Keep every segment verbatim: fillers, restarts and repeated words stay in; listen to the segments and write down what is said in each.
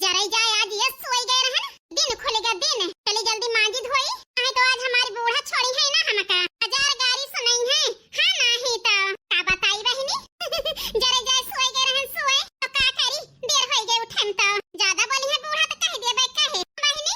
जरई जाए, आज ये सोई गए रहन, दिन खुल गया दिन। चली जल्दी मांजी धोई, नहीं तो आज हमारी बूढ़ा छोड़ी है ना हमका, हजार गारी सुनाई है। हाँ, नहीं तो का बताई बहिनी। जरई जाए, सोई गए रहन, सोए तो का करी, देर होई गए उठे में तो। ज्यादा बोली है बूढ़ा तो कह दिए बे कहे बहिनी।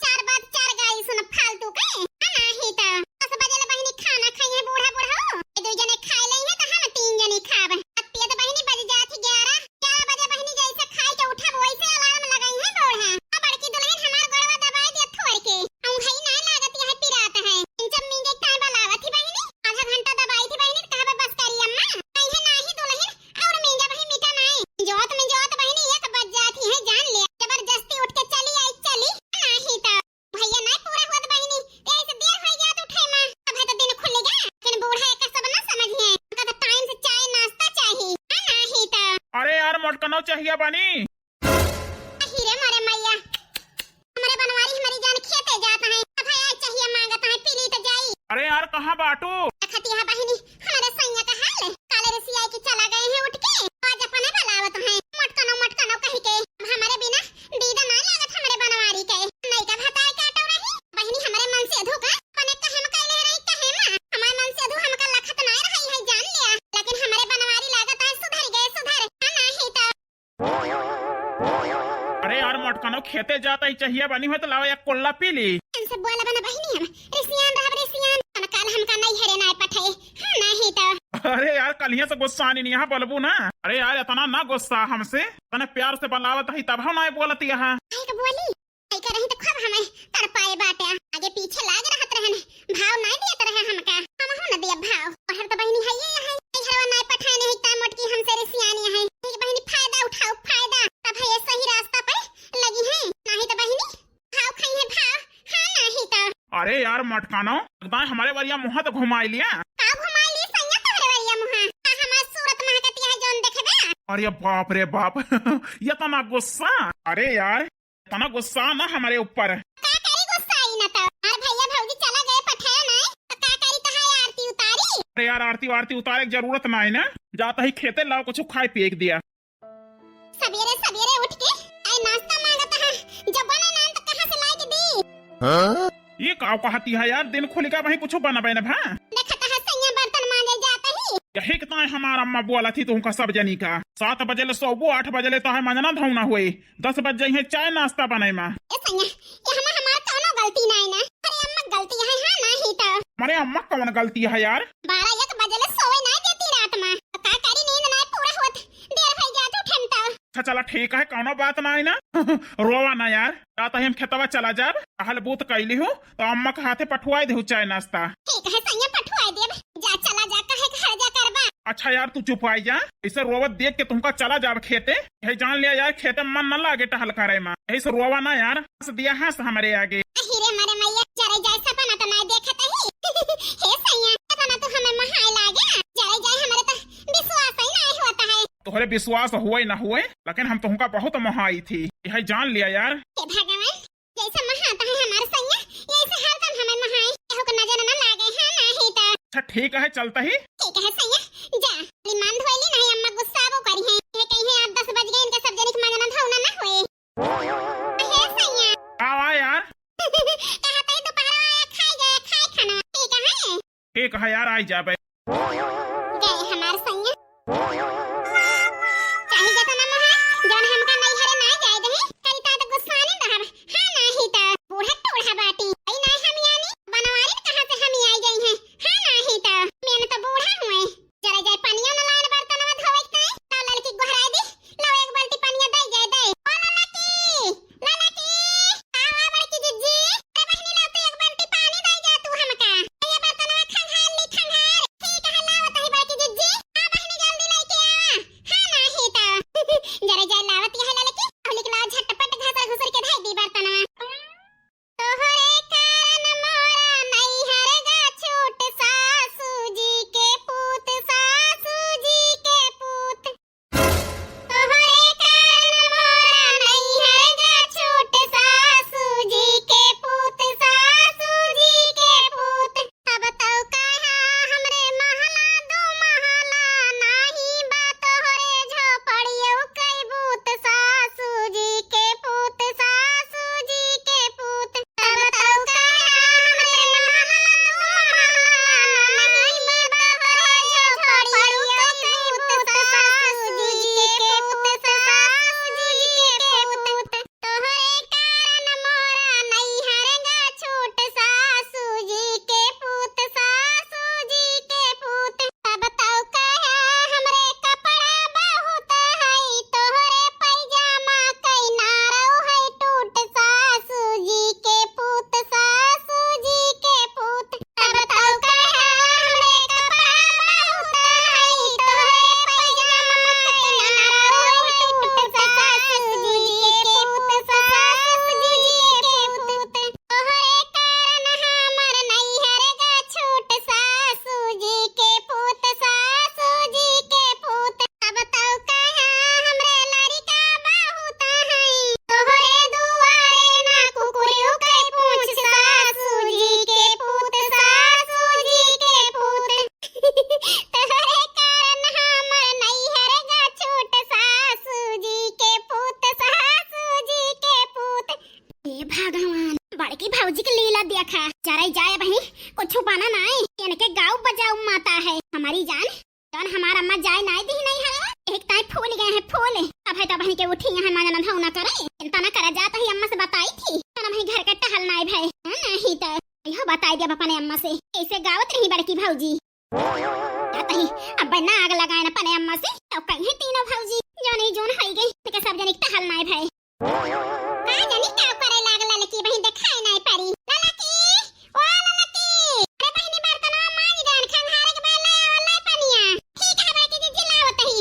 चार बात चार गाली सुन फालतू के। आ नाही त दस बजे ले बहिनी खाना खाई है बूढ़ा बूढ़ा। ये दो जने खाए ले है तो हम तीन जने खाब। अब पिए तो बहिनी बज जात है ग्यारह। ग्यारह बजे बहिनी जैसे खाए के उठब वैसे अलार्म लगाई है बूढ़ा। अब बड़की दुल्हन हमार गोड़वा दबाए दिया थोड़ के। हम घई ना लागत यह पिरात है। इन सब मींगे काहे बलावत थी बहिनी? आधा घंटा दबाई थी बहिनी, कहा बस करी अम्मा। कहीं नाही दुल्हन और मींगा बही मिटा नाही। जोत में जोत बहिनी एक बज जात ही है जान ले। जबरदस्ती उठ के चली आई चली। नाही त भैया नाही पूरा होत बहिनी, यही से देर होई गया तो उठे में। अब है तो दिन खुल गया, लेकिन बूढ़ा एक सब ना समझिए। उनका तो टाइम से चाय नाश्ता चाहिए, हाँ नाही तो। अरे यार मोटकनो चाहिए बानी। अही रे मोरे मैया, हमारे बनवारी हमारी जान खेते जाता है, अब है चाहिए मांगता है, पी ली तो जाई। अरे यार कहाँ बाटू? देखती है बहिनी, हमारे सैया का हाल है, काले रिसिया के चला गए हैं उठ के, आज अपने बलावत हैं, मोटकनो मोटकनो कह के। अब हमारे बिना दीदा ना लागत हमरे बनवारी के। नैका भतार काटो रही, बहिनी हमरे मन से अधू का, अपने कहे में कैले रही कहे में। हमारे मन से अधू हमका लखत ना रही है जान लिया, लेकिन हमरे बनवारी लागत है सुधर गए सुधर, हाँ नाही तो। अरे यार मोटकनो खेते जाता ही चाहिए बनी हो तो लाओ एक कोल्ला पी ली। इनसे बोला बना बहिनी हम, रिसियान रहब रिसियान, कौन काल हमका नहीं हरे ना पठे, हाँ नाही तो। अरे यार कलिया से गुस्सा नहीं यहाँ बोलबू ना। अरे यार इतना ना गुस्सा हमसे, तने प्यार से बलावत ही तब हम ना बोलत यहाँ। काहे का बोली? कहीं का रही तो खूब हमें तड़पाए बाटे, आगे पीछे लाग रहत रहन, भाव नहीं दियत रहे हमका, हम हो न दिया भाव। और हर तो बहिनी है ये है, ये घरवा नहीं पठाए नहीं ता मोटकी हमसे रिसियानी है। ठीक बहिनी फायदा उठाओ फायदा, तब है ये सही रास्ता पे लगी है, नहीं तो बहिनी भाव खाई है भाव, हाँ नहीं तो। अरे यार मोटकनो, एकदम हमारे वरिया मुँह तो घुमाई लिया। का घुमाई ली सैया तोहरे वरिया मुँह? का हमार सूरत महकती है जौन देखबे? अरे बाप रे बाप, ये तना गुस्सा। अरे यार, इतना गुस्सा ना हमारे ऊपर। का करी गुस्सा आई ना तो? अरे भैया भौजी चला गए पठाया नहीं, तो का करी कहा आरती उतारी? अरे यार आरती वारती उतारे की जरूरत ना है ना, जाता ही खेते लाओ कुछ खाए पिए के दिया। सबेरे सबेरे उठ के आई नाश्ता मांगत है, जब बने ना तो कहाँ से लाई के दी? हाँ? ये का कहती है यार, दिन खुल गया वही कुछ बनबे न भा। देखत है सैया बर्तन मांजे जात ही। यही के ताई हमार अम्मा बोला थी तुमका सब जनी का, सात बजे ले सोबो आठ बजे ले तो है मंजना धौना हुए, दस बज जाई है चाय नाश्ता बने मा। ए सैया, ये हमा हमार कौनो गलती ना है ना, अरे अम्मा गलती है हाँ नहीं तो। हमारे अम्मा कौन गलती है यार? बारह एक बजे ले सोवे ना देती रात मा, तो का करी नींद ना पूरा होत, देर भई जात उठे में तो। अच्छा चला ठीक है, कौनो बात ना है ना। रोवा ना यार, का तो हम खेतवा चला जाब, टहल बूत कैली हूँ, तो अम्मा के हाथे पठुआई देहु चाय नाश्ता। ठीक है सैया, पठुआई देब, जा चला जा, काहे के हर जा करबा। अच्छा यार तू चुप आई जा, ऐसे रोवत देख के तुमका चला जाब खेते, यही जान लिया यार खेते में मन न लागे टहल करे में, यही से रोवा ना यार, हंस दिया हंस हमरे आगे। अही रे मरे मैया, जरे जाए सपना तो ना देखत ही। हे सैया, सपना तो हमें महाय लागे, जरे जाए हमारे तो विश्वास ही नहीं होता है। तोहरे विश्वास हुए ना हुए, लेकिन हम तुमका बहुत मोहाई थी, यह जान लिया यार। हे भगवान, जैसे महाता है हमार सैया, यैसे हरदम हमें महाई, केहू के नजर न लागे, हाँ नाही तो। अच्छा ठीक है, चलता ही। ठीक है सैया, जा, ली मान धोली नहीं, अम्मा गुस्सा वो करी है, ये कही है आठ दस बज गए, इनके सब जनी के मंजना धौना ना हुए। हे सैया। आवा यार। कहा तो दोपहर आया खाई गए, खाई खाना, ठीक है। ठीक है यार, आई जाबे। गए हमार सैया। चाहे जतना मोहा, जौन हमका नैहरे ना जाए दही, करी ता तो गुस्साने रहब। हाँ नाही तो, बूढ़ा टूढ़ा बाटी। आई ना हम यानी, बनवारी कहाँ से हम आई गई हैं। हाँ नाही तो, मेन तो बूढ़ा हुए। जरा जाए पनिया न लान बर्तनवा धोवे के ताई, तो ललकी गोहराए दी, लो एक बाल्टी पनिया दे जाए दे। ओ ललकी, ललकी, आवा बड़की जिज्जी। अरे बहिनी, लाओ तो एक बाल्टी पानी दे जा तू हमका। ये बर्तनवा खंगार ली, खंगार। के उठी यहाँ मांजन धौना करे। चिंता ना करा, जात ही अम्मा से बताई थी। तन भाई घर का टहल नाय भय। हाँ, नहीं तो। यह बताई दिया अपने अम्मा से। कैसे गावत रही बड़की भौजी। जात ही, अब ना आग लगाए ना अपने अम्मा से। तो कहीं तीनों भौजी, जो नहीं जोन होई गई। तो सब जने टहल नाय भय। का जानी का करे लागल ललकी बहिन, देखाई नाय परी। ललकी, ओ ललकी, अरे बहिनी बर्तनवा मांज जान, खंघारे के बाद ले आवा, ले पनिया। ठीक है बड़की जिज्जी, लावत ही।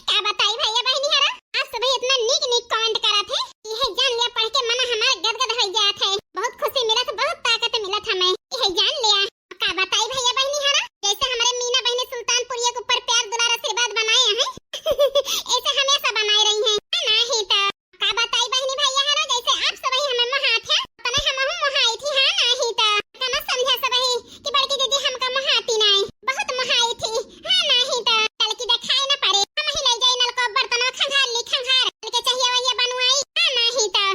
का बताई भैया बहिनी हरा, आज सुबह इतना नीक नीक comment करत है, इहे जान लिया पढ़ के मन हमार गदगद हो जात है। बहुत खुशी मिलत, बहुत ताकत मिलत हमें, इहे जान लिया। का बताई भैया बहिनी हरा, जैसे हमारे मीना बहिनी सुल्तानपुरिया के ऊपर प्यार दुलार आशीर्वाद बनाए हैं, ऐसे हमेशा बनाए रही हैं, है ना? ही तो का बताई बहिनी भैया हरा, जैसे आप सब ही हमें मोहात है, उतने हम हूँ मोहाई थी, हाँ ना? ही तो का मत समझा सब ही कि बड़की दीदी हमका मोहाती नाय, बहुत मोहाई थी, हाँ ना? ही तो कल की देखाई ना पड़े, हम ही ले जाई नलको बर्तनवा खंघार ली खंघार, कल के चाहिए वही बनवाई, हाँ ना? ही तो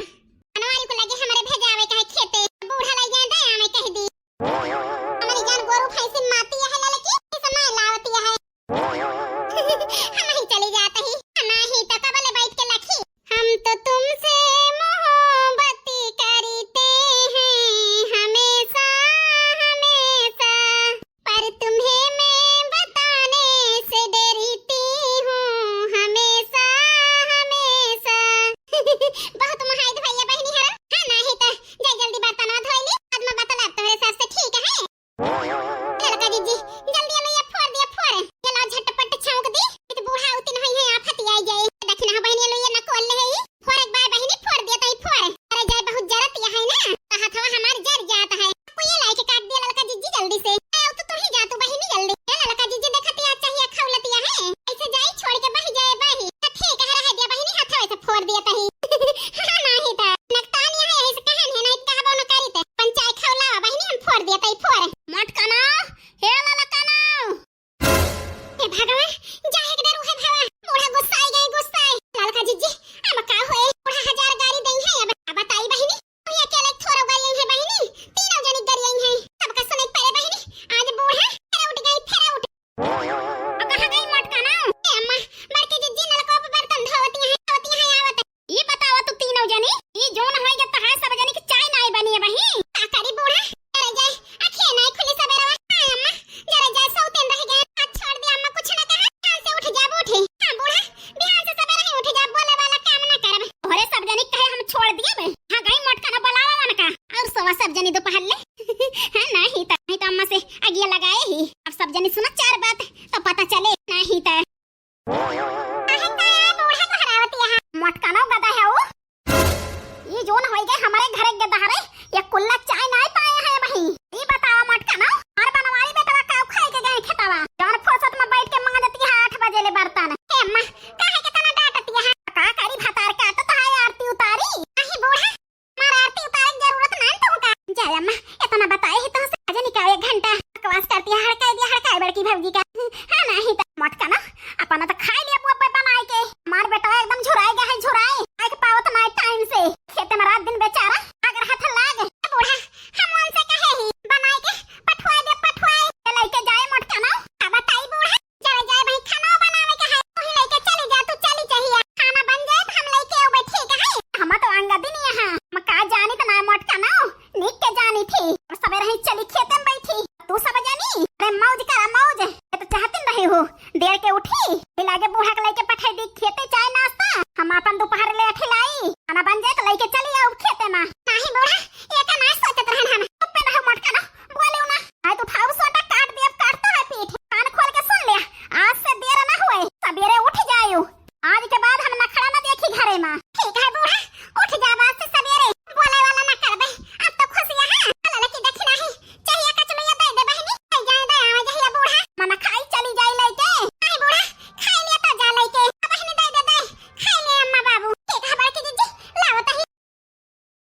बनवारी को लगे हमारे भेजावे कहे खेते, बूढ़ा ले जाए दया में कह दी। हमारी जान गोरू भैंसिन माती है ललकी, इस माय लावती है। हम ही चली जाते ही, नहीं तो कबले बैठ के लखी। हम तो तुमसे मोहब्बत करते हैं हमेशा, हमेशा, पर तुम्हें मैं बताने से डरती हूँ हमेशा, हमेशा। बहुत मोहाइत भैया बहिनी हरा, हाँ नहीं तो जा जल्दी बर्तनवा धोई ली, बाद में बतलाब तोहरे सास से, ठीक है? ललका जीजी, जल्दी लोइया फोर दिया, फोर। चलो झटपट छौंक दी, इत बूढ़ा उतिन होई है, आफत आई जाए। देखी ना बहिनी, लोइया ना खोल ले है, फोर एक बार बहिनी फोर दिया तई फोर। अरे जाए बहुत जरत या है ना, तो हथवा हमार जर जात है। कोई लाई के काट दिया ललका जीजी जल्दी से। आओ तो तू ही जा तू बहिनी जल्दी। ए ललका जीजी देखती आज चाहिए खौलतिया है, ऐसे जाई छोड़ के बही जाए बही। तो ठीक है, रह दिया बहिनी, हथवा से फोर दिया तही। हाँ, नाही त। नकतान यहाँ यही से कहन है, नाही त कहबो न करी ते। पंचायत खौलावा बहिनी, हम फोर दिया तई फोर। मोटकनो, हे ललकनो। हे भगवान, जाहे के डर उहे भवा। बूढ़ा गुस्साई गई, गुस्साई। ललका जीजी, अब का होए? बूढ़ा हजार गारी दई है, अब का बताई बहिनी? तू अकेले थोड़ा गारी है बहिनी, तीनों जनी गारी है। सबका सुने पड़े बहिनी, आज बूढ़ा फिर उठ गई, फिर उठ। अब कहाँ गई मोटकनो? ए अम्मा, बड़की जिज्जी नलको पे बर्तन धोवती हैं, धोवती हैं, आवत। ई बतावा तू तीनों जनी, ई जोन होई गया तहार सब जनी के चाय नाय बनी है बही। का करी बूढ़ा? जरा जाए, अखिए नाय खुली सबेरवा। हाँ अम्मा, जरा जाए सौतेन रह गए। आज छोड़ दे अम्मा, कुछ ना कहा, बिहान से उठ जाब, उठी। हाँ बूढ़ा, बिहान से सबेरे ही उठ जाब, बोले वाला काम ना करब। अरे सब जनी कहे हम छोड़ दिए बे। हाँ गई मोटकनो बुलावा मन का। और सोवा सब जनी दोपहर ले। हाँ, नाही त, नाही त अम्मा से अगिया लगाए ही। अब सब जनी सुना चार बात, तो पता चले, नाही त। काहे का बूढ़ा गोहरावत यहाँ? मोटकनो गदा है वो। ये जोन होई गए हमारे घरे के दहारे, ये कुल्ला चाय नाही पाए हैं बही। ये बतावा मोटकनो, हमार बनवारी बेटवा का खाए के गए खेतवा? जौन फुर्सत में बैठ के मांजती है आठ बजे ले बर्तन। हे अम्मा, काहे के तना डांटती है? का करी भतार का तो तहाई आरती उतारी। अही बूढ़ा, हमार आरती उतारे के जरूरत नाय तुमका। जाय अम्मा, इतना बताए ही तुमसे। अजय निकाल एक घंटा बकवास करती है, हड़काई दिया, हड़काई बड़की भौजी का। हाँ, नाही त मोटकनो, अपना तो खाई लिया बुआ बनाए के। हमार बेटवा एकदम झुराए गया है, झुराए। आए के पावत नाय टाइम से। खेते में रात दिन बेचारा अगर हाथ लाग। ए बूढ़ा, हम उनसे कहे ही, बनाए के पठवाए दे, पठवाए। ये लेके जाए मोटकनो, का बताई बूढ़ा? चले जाए भाई, खाना बनावे के है, तू ही लेके चली जा, तू चली चाहिए। खाना बन जाए तो हम लेके आवे, ठीक है? हम तो अंगदी नहीं है, हम का जानी तो ना मोटकनो, निक के जानी थी। और सबेरे ही चली खेते में बैठी, तू सब जानी, अरे मौज करा मौज, ये तो चाहती नहीं हो, देर के उठी, फिर लागे बूढ़ा के लेके पठाई दी खेते चाय नाश्ता, हम अपन दोपहर ले अठिलाई, खाना बन जाए तो लेके चली आओ खेते में। नहीं बूढ़ा, ये का ना सोचत रहन हम, चुप पे रहो मोटकनो, बोले ना, आए तो उठाओ सोटा काट दिया, काटता है पीठ, कान खोल के सुन ले, आज से देर ना हुए, सबेरे उठ जायो। आज के बाद हम नखड़ा ना देखी घरे में।